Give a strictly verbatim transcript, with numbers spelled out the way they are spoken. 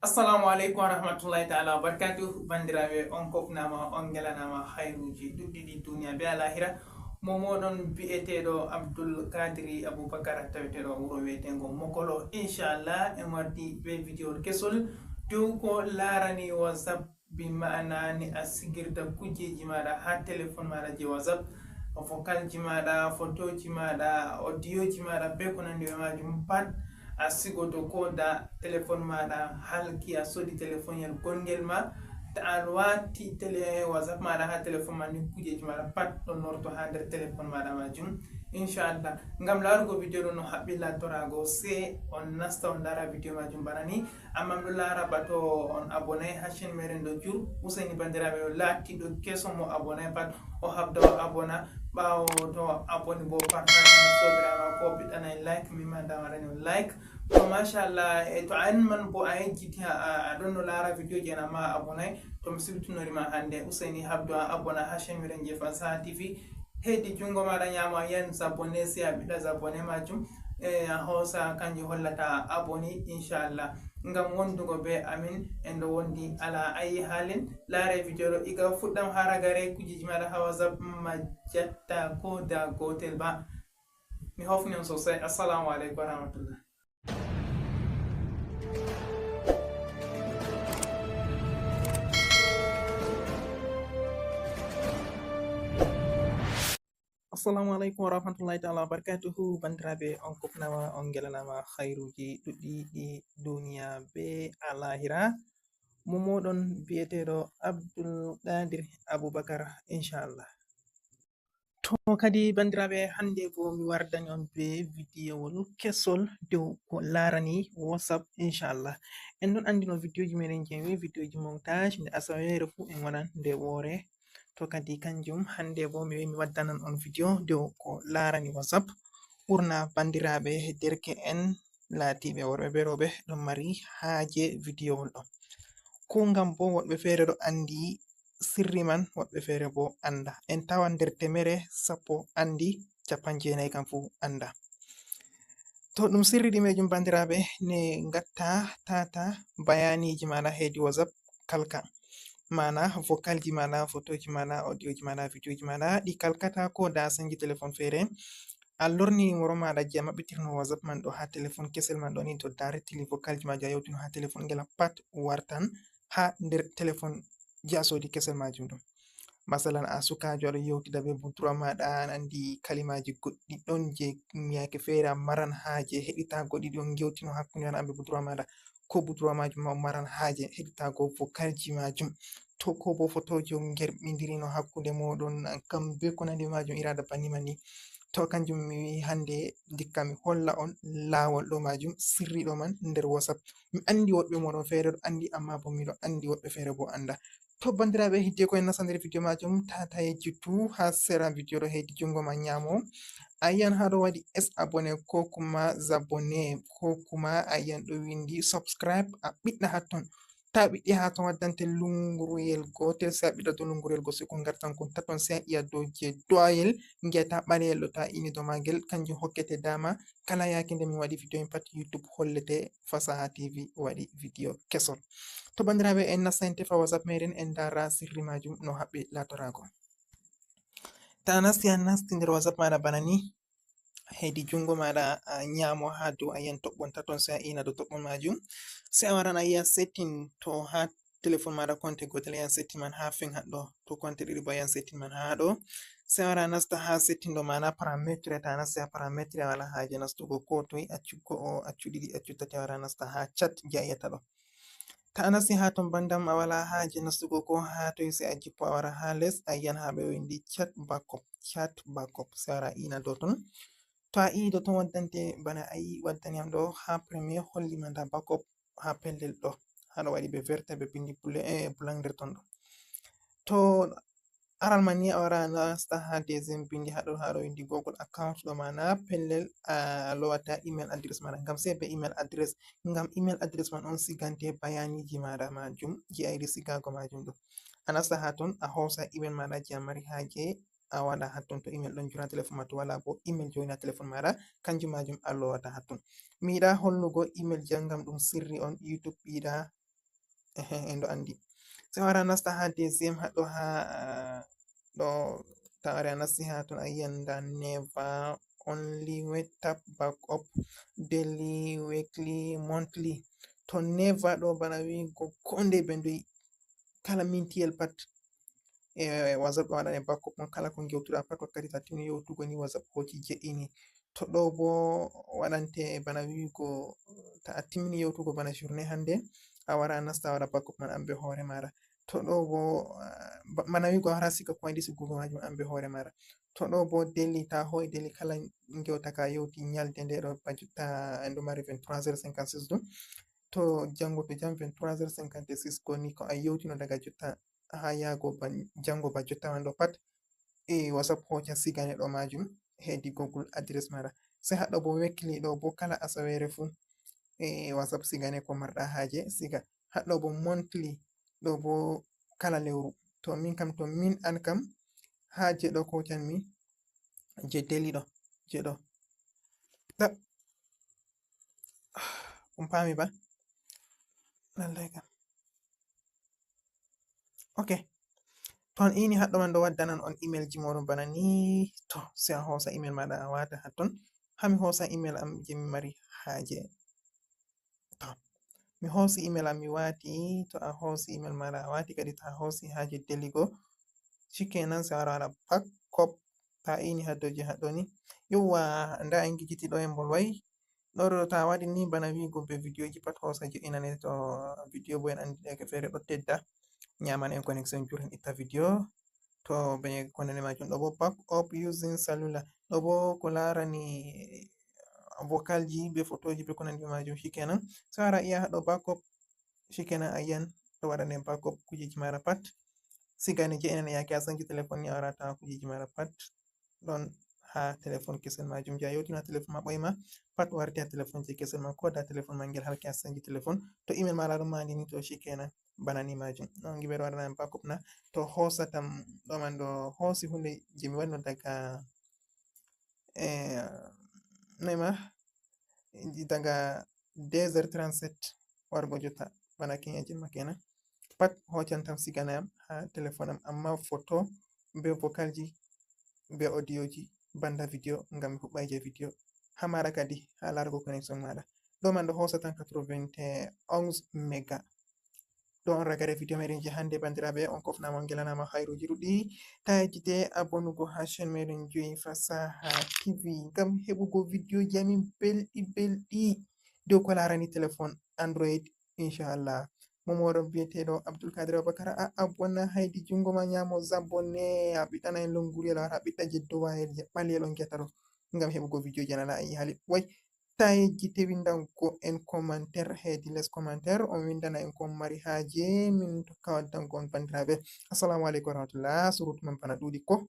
Assalamu aleykum wa rahmatullahi taala wa barakatuh. Bandiraɓe, on kopnama, on gelanama hayruji ɗuɗɗi ɗi duniya be alahira. Mo moɗon bi'eteɗo Abdul Kadiri Abubakar, taweteɗo wuro wiyetengo Mokolo. Inchallah, en wardi be video kesol dow ko larani WhatsApp, bi ma'ana ni a sigirta kujeji maɗa ha telefon maɗa je WhatsApp, vocalji maɗa, photoji maɗa, audioji maɗa, be ko nandi be majum pat a sigoto ko da telefon maɗa halki a sodi telefonyel gongel ma. Ta a wati tele WhatsApp maɗa ha telefon ma ni, kujeji maɗa pat ɗon norto ha nder telefon maɗa majum. Inchallah, ngam larugo video ɗo no haɓɓi lattorago, se on nasta on lara video majum bana ni. Amma miɗo lara ba to on abonay ha chaîne meɗen ɗo jur, useni bandiraɓe, o latiɗo keso mo abonay pat o habda o abona. Ɓawo to aboni bo partage sobiraɓe ko ɓiɗɗanay like, mimma damarani on like. To machallah, e to an man bo a yejjiti a ɗon no lara video ji en amma a abonay, to mi sibtinori ma hande, useni habdo a abona ha chaîne meɗen je Fasaha T V. Hedi jungo maɗa nyamo a yiyan abonné, se a ɓiɗɗa abonné majum, e a hosa kanjum hollata abonné inchallah. Ngam wondugo be amin en ɗo wondi ala ayi halin, lare video ɗo iga fuɗɗam ha ragare, kujeji maɗa ha WhatsApp ma jatta ko da gotel ba. Mi hofni on sosai. Assalamu aleykum wa rahmatullah. Assalamu aleykum wa rahmatullahi taala wa barakatuhu. Bandiraɓe, on kopnama, on gelanama hayruji ɗuɗɗi ɗi duniya be alahira. Mo moɗon biyeteɗo Abdul Qadir Abubakar, inchallah. To kadi bandiraɓe, hande bo mi wardani on be vidiyowol kesol dow ko larani WhatsApp, inchallah. En ɗon andino vidiyoji meɗen je wi vidiyoji montage, nde asawere fu en waɗan nde woore. To kadi kanjum hande bo mi wi mi waddanan on vidiyo dow ko larani WhatsApp. Ɓurna bandiraɓe derke'en laatiɓe worɓe be rewɓe ɗon mari haaje vidiyowol ɗo. Ko ngam bo woɗɓe feere ɗo andi sirri man, woɗɓe feere bo anda. En tawan nder temere sappo andi capanɗe jeenayi kam fu anda. To ɗum sirri ɗi majum bandiraɓe, ne ngatta tata bayaniji maɗa hedi WhatsApp kalka. Mana vocalji maɗa, photoji maɗa, audioji maɗa, videoji maɗa, ɗi kalkata ko da sanji telefon feere. A lorni nimoro maɗa je a maɓɓitirno WhatsApp man ɗo ha telefon kesel man ɗo ni, to directly vocalji majum a yewtino ha telefon ngel pat wartan ha nder telefon je a sodi kesel majum ɗum. Masalan, a sukajo aɗo yewtida be budurwa maɗa, an andi kalimaji goɗɗi ɗon je yake feere a maran haje heɗitago, ɗiɗi on gewtino hakkunde an be budurwa maɗa, ko budurwa majum ma maran haje heɗitago vocalji majum, to ko bo fotoji on gerɓidirino hakkunde moɗon an kam be ko nandi majum, irada banni man ni. To kanjum mi wi hande ndikka mi holla on lawol ɗo majum, sirri ɗo man nder WhatsApp. Mi andi woɗɓe moɗon feere ɗo andi, amma bo miɗo andi woɗɓe feere bo anda. To bandiraɓe, hidde ko en nasta nder video majum, tata yejjitu ha sera video ɗo hedi jungo ma nyamo. A yiyan ha ɗo waɗi es abonné ko kuma abonné ko kuma a yiyan ɗo windi subscribe, a ɓiɗɗa ha ton. Ta ɓiɗɗi ha ton waddante lunguruyel gotel, se a ɓiɗɗa dow lunguruyel go se ko ngartan kon taton, se a yiya dow je do'ayel ngiyata ɓaleyel ɗo, ta ini dow magel, kanjum hokkete dama kala yake nde min waɗi video en pat YouTube hollete Fasaha T V waɗi video kesol. To bandiraɓe, en nasta en tefa WhatsApp meɗen, en dara sirri majum no haɓɓi latorago. Ta nasti a nasti nder WhatsApp maɗa bana ni, hedi jungo maɗa a nyamo ha dow a yiyan toɓɓon taton, se a ina dow toɓɓon majum, se a waran a yiya setting. To ha telefon maɗa konte gotel a yiyan setting man ha fen haɗɗo, to konte ɗiɗi bo a yiyan setting man ha ɗo. Se a wara a nasta ha setting ɗo mana parametre, ta nasti ha parametre a wala haje nastugo ko toi, accu ko o, accu ɗiɗi, accu tati, a wara a nasta ha chat je a yiyata ɗo. Ta a nasti ha ton bandam a wala haje nastugo ko ha toi, se a jippo a wara ha les a yiyan ha ɓe windi chat backup, chat backup, se a wara a ina dow ton. To a ii dow ton waddante bana a ii waddani am ɗo ha premier holli ma nda backup ha pellel ɗo, ha ɗo waɗi be verte be bindi bule e blanc nder ton ɗo. To aran man ni a wara a nasta ha deuxième bindi ha ɗo, ha ɗo windi Google account ɗo mana pellel a lowata email address maɗa, ngam sei be email address, ngam email address man on sigante bayaniji maɗa majum je a yiɗi sigago majum ɗo. A nasta ha ton a hosa email maɗa je a mari haje a waɗa hatton to email ɗon jona telefon ma, to wala bo email joina telefon maɗa, kanjum majum a lowata hatton. Mi yiɗa hollugo email je ngam ɗum sirri on, YouTube yiɗa Ehe, en ɗo andi. Se wara nasta ha deuxième haɗo ha, ah, ɗo ta wari a nasti ha ton a yiyan nda never, only, wait, tap, backup, daily, weekly, monthly. To never ɗo bana wigo ko nde ɓe ndoyi kala mintiyel pat. E WhatsApp ɗo waɗane backup mon kala ko gewtuɗa pat wakkati ta timmi yewtugo ni WhatsApp hoci je'ini. To ɗo bo waɗante bana wigo ta a timmini yewtugo bana journée hande a wara a nasta a waɗa backup man an be hoore maɗa. To ɗo bo, ah, ba-, bana wigo a wara siga ko wayndi sigugo majum an be hoore maɗa. To ɗo bo daily ta hoyi daily kala gewta ka yewti nyalde nde ɗo ba jotta en ɗo mari vingt-trois heures cinquante-six ɗum. To jango to jam vingt-trois heures cinquante-six ko ni ko a yewtino daga jotta ha yago ba jango ba jotta man ɗo pat e WhatsApp hoca sigane ɗo majum hedi Google address maɗa. Se haɗɗo bo weekly ɗo bo kala asawere fu e WhatsApp sigane ko marɗa haje siga. Haɗɗo bo monthly ɗo bo kala lewru. To min kam, to min an kam ha je ɗo ko hocanmi je daily ɗo, je ɗo. Ta-, on paami ba? Lallay kam. Ok. To on ini haɗɗo man ɗo waddanan on email ji moɗon bana ni. To, se a hosa email maɗa a wata ha ton. Ha mi hosa email am je mi mari haje. To, mi hosi email am mi wati. To a hosi email maɗa a wati kadi to a hosi haje daily go. Shikenan se a wara waɗa backup. Ta ini haɗɗo je haɗɗo ni. Yewwa, nda en gijiti ɗo en bolway. Ɗo ɗo ta waɗi ni bana wigo be video ji pat hosa je inane to video bo en andi ɗeke fere ɗo tedda. Nyaman en connexion jur en itta video. To be ko nane majum ɗo bo backup using cellular. Ɗo bo ko larani vocal ji be photo ji be ko nandi majum shikenan. Se wara iya haɗo backup shikenan a yiyan ɗo waɗane backup kujeji maɗa pat. Sigane je inane yake a sanji téléphone ni a wara tawa kujeji maɗa pat ɗon ha téléphone kesel majum je a yewtino ha téléphone ma ɓoyma pat warti ha téléphone je kesel ma ko da téléphone ma ngel halki a sanji téléphone. To email maɗa ɗon mandi ni to shikenan bana ni majum. Non gibe ɗo waɗana en backup na to hosa tam ɗo man ɗo hosi hunde je mi waɗino daga, eh, noy ma, daga deux heures trente-sept wargo jotta bana kinya jemma kenan. Pat hocan tam sigana yam ha téléphone am amma photo be vocal ji be audio ji banda video ngam mi huɓɓay je video. Ha mara kadi ha larugo connexion maɗa. Ɗo man ɗo hosa tan quatre-vingt-onze méga. Ɗo on ragare video meɗen je hande bandiraɓe on kofnama on gelanama hayruji ɗuɗɗi. Ta yejjite abonugo ha chaîne meɗen joyi Fasaha T V ngam heɓugo video ji amin belɗi belɗi dow ko larani téléphone Android, inchallah. Momoɗo biyeteɗo Abdul Kadir Abubakar a abonna haydi jungo ma nyamo zabonne a ɓiɗɗana en longuriyel a wara ɓiɗɗa jeddo wayel je ɓaliyel on geta ɗo ngam heɓugo video ji anala a yi hali way. Ta yejjite windango en commentaire hedi les commentaire on windana en ko on mari haje min tokka waddango on bandiraɓe. Assalamu aleykum warahmatullah. Surutu man bana ɗuɗi ko